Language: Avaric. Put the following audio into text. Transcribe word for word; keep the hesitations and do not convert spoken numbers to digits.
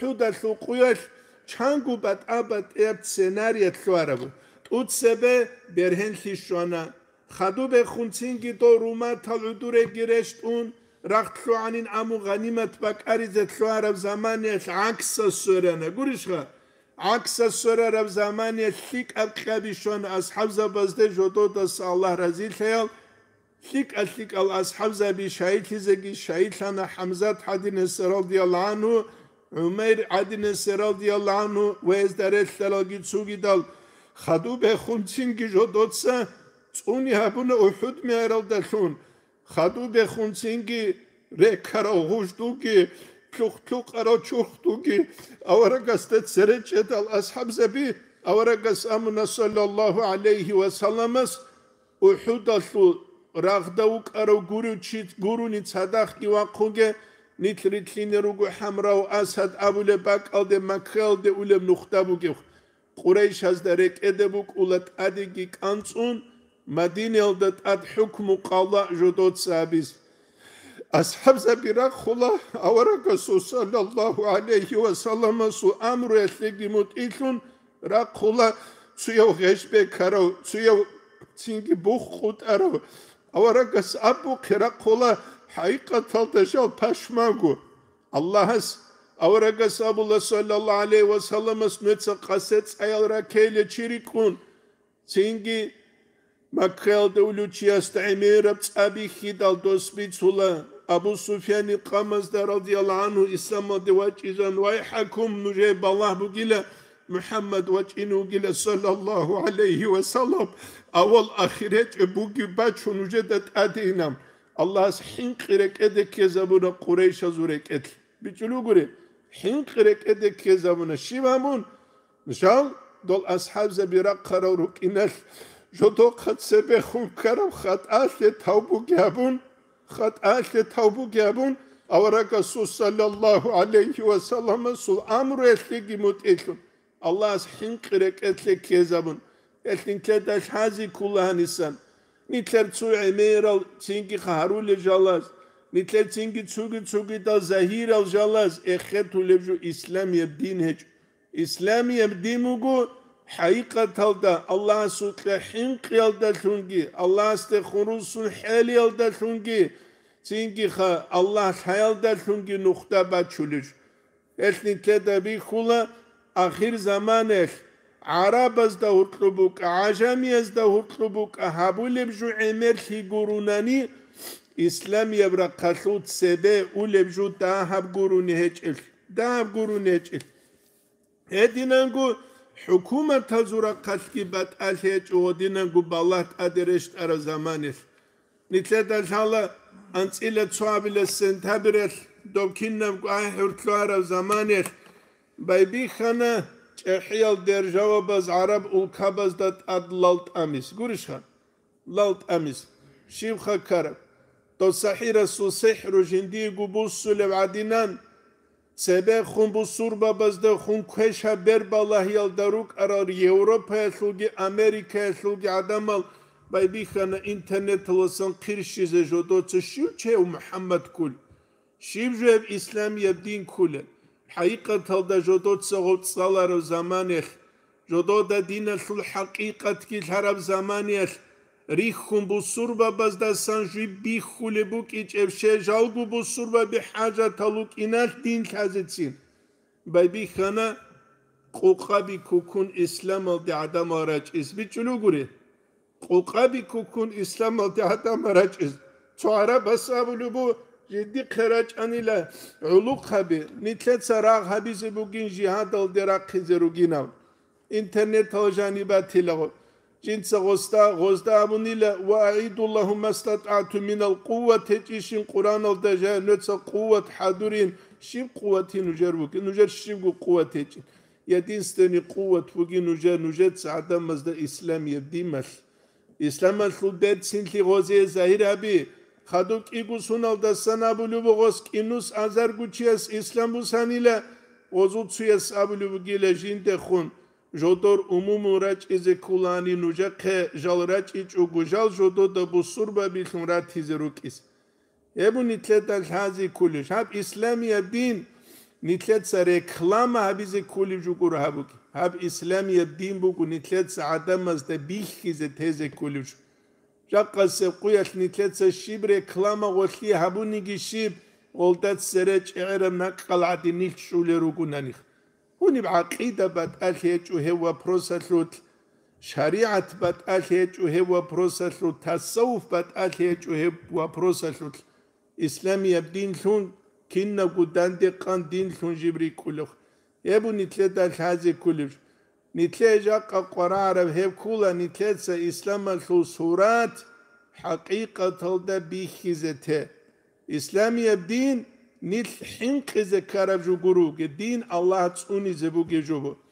ГӀудалъул къуялъ чанго батӀа-батӀияб сценария лъугьараб. ТӀуцебе бергьенлъи щвана. Хадубехунцинги дол руматал гӀудуреги рещтӀун, рахъ лъугӀанин аму гъанимат бакӀаризе лъугьараб заманиялъ гӀаксас сверана. Гурищха? ГӀаксас сверараб заманиялъ лъикӀаб кьаби щвана асхӀабзабазде жододаса Аллагь разилъаял, ЛъикӀа-лъикӀал асхӀабзаби шайилъизеги шайилъана ХӀамзат гӀадинасда радияллагьу гӀанхӀу, ГӀумайр гӀадинасда радияллагьу гӀанхӀу ва гьезда релълъаралги цугидал. Хадубехунцинги жодоца цӀуни гьабуна УхӀуд мегӀералдалъун. Хадубехунцинги рекарал гъуждуги, лъухъ-лъукъарал чурхдуги аварагасда цере чӀедал асхӀабзаби аварагас амуна, саллаллагьу гӀалайгьи ва салламас, УхӀудалъул рагъда вукӀарав гурев чи гурони цадахъги вахъуге, нилъ рилълъине руго ХӀамрав Асад абулеб бакӀалде Маккаялде улеб нухда бугев. Къурайшазда рекӀеде букӀула тӀадеги кӀанцӀун, Мадинаялда тӀад хӀукму къала жодоца абиз. АсхӀабзаби рахъула аварагасул, саллаллагьу гӀалайгьи ва салламасул, амруялъеги мутӀигӀлъун, рахъула цуяв гъеж бекарав, цуяв цинги бух къутӀарав. Аварагас абухъе рахъула хӀакъикъаталда жал пашманго. Аллагьас, аварагас абула, саллаллагьу гӀалайгьи ва салламас, нуца къасе цӀаял раккейилан чи рикӀкӀун. Цинги Маккаялда улев чиясда гӀемераб цӀа бихьидал дос бицула, Абу Суфьяни къамазда радияллагьу гӀанхӀу исламалде вачӀизан, вайхӀакум, нужее балагь бугила, МухӀаммад вачӀине вугила, саллаллагьу гӀалайгьи ва саллам, авал ахир гьечӀеб бугеб бачун нужеда тӀадейилан. Аллагьас хӀинкъи рекӀеде ккезабуна къурайшазул рекӀелъ. БичӀчӀулев гури, хӀинкъи рекӀеде ккезабуна. Щиб гьабун? Жал дол асхӀабзаби рахъарал рукӀиналъ, жодохъа цебехун ккараб хатӀалъе тавбуги гьабун, хатӀалъе тавбуги гьабун, аварагасул, саллаллагьу гӀалайгьи ва салламасул, амруялъеги мутӀигӀлъун, Аллагьас хӀинкъи рекӀелъе ккезабун, гьелъ нилъеда лъази ккола гьанисан. Нилъер цо гӀемерал цинги хъарулел жалаз, нилъер цинги цуги-цугидал загьирал жалаз эхетулеб жо исламияб дин гьечӀо. Исламияб дин буго хӀакъикъаталда Аллагьасукьа хӀинкъиялдалъунги, Аллагьасдехун руссун хӀелиялдалъунги, цинги ха Аллагь лъаялдалъунги нухда бачулел жо. Гьелъ нилъеда бихьула, ахир заманаялъ гӀарабазда гьоркьоб букӀа, гӀажамиязда гьоркьоб букӀа гьабулеб жо гӀемерлъи гурунани, исламияб рахъалъул цебе улеб жо дагьаб гурони гьечӀелъ, дагьаб гурони гьечӀелъ. Гьединанго хӀукуматазул рахъалъги батӀалъи гьечӀо, гьединанго балагь тӀаде рещтӀараб заманалъ. Нилъеда лъала анцӀила цоабилеб сентябрялъ доб кинабго ахӀур лъугьараб заманалъ байбихьана чӀехӀиял державабаз гӀараб улкабазда тӀад лал тӀамис. Гурищха? Лал тӀамис. Щибха ккараб? Дов сахӀирасул сихӀру жиндиего буссулеб гӀадинан, цебехун бусурбабазда хун квешаб бербалагьиялда рукӀарал Европаялъулги Америкаялъулги гӀадамал байбихьана интернеталасан хъирщизе жодоца щив чев МухӀаммад кколев, щиб жо гьеб исламияб дин кколел. ХӀакъикъаталда жодоца гъоркь цӀалараб заманалъ, жодода диналъул хӀакъикъатги лъараб заманаялъ рихьун бусурбабаздасан жиб бихьулеб букӀичӀеб, щай жалго бусурбаби хӀажатал рукӀиналъ дин лъазецин. Байбихьана къукъаби ккуккун исламалде гӀадамал рачӀиз. БичӀчӀулев гури, къукъаби ккуккун исламалде гӀадамал рачӀиз. Цо гӀарабас абулеб бу, жиндихъе рачӀанила гӀулухъаби, нилъеца рагъ гьабизе бугин жигьадалде рахъизе ругинав. Интернетал жаниб батила гъо. Жинца гъосда, гъозда абунила: «Ва аидуллагьу мастатӀату минал къувват», гьечӀищин Къуръаналда жая, нуца къувват хӀадурин. Щиб къувватин нужер бугеб? Нужер щибго къувват гьечӀин. Единственный къувват бугин нужер, нужеца гӀадамазда исламияб дималъ. Исламалъул берцинлъи гъозие загьир гьаби. Хадуб кӀиго суналдасан абулеб буго гъос, кӀинус азарго чияс ислам бусанила, гъозул цуяс абулеб бугила жиндехун: «Жодор умумул рачӀизе кколани нужехъе жал рачӀичӀого, жал жодода бусурбабилъун ратизе рукӀиз». Гьеб нилъеда лъази кколищ? Гьаб исламияб дин Нилъеца реклама гьабизе кколеб жо гуро гьаб бугеб. Гьаб исламияб дин буго нилъеца гӀадамазда бихьизе тезе кколеб жо. Жакъасеб къуялъ нилъеца щиб реклама гъолъие гьабуниги щиб, гъолда цере чӀегӀераб накъал гӀадин нилъ щулел ругонаниха. Гьуниб гӀакъида батӀалъи гьечӀо гьеб вопросалъулъ, шаригӀат батӀалъи гьечӀо гьеб вопросалъулъ, тасаввуф батӀалъи гьечӀо гьеб вопросалъулъ. Исламияб динлъун кинабго данде къан динлъун жиб рикӀкӀулев. Гьеб нилъеда лъазе кколеб жо. Нилъее жакъа къварагӀараб гьеб ккола нилъеца исламалъул сурат хӀакъикъаталда бихьизе те. Исламияб дин нилъ хӀинкъизе ккараб жо гуро бугеб, дин Аллагь цӀунизе бугеб жо буго.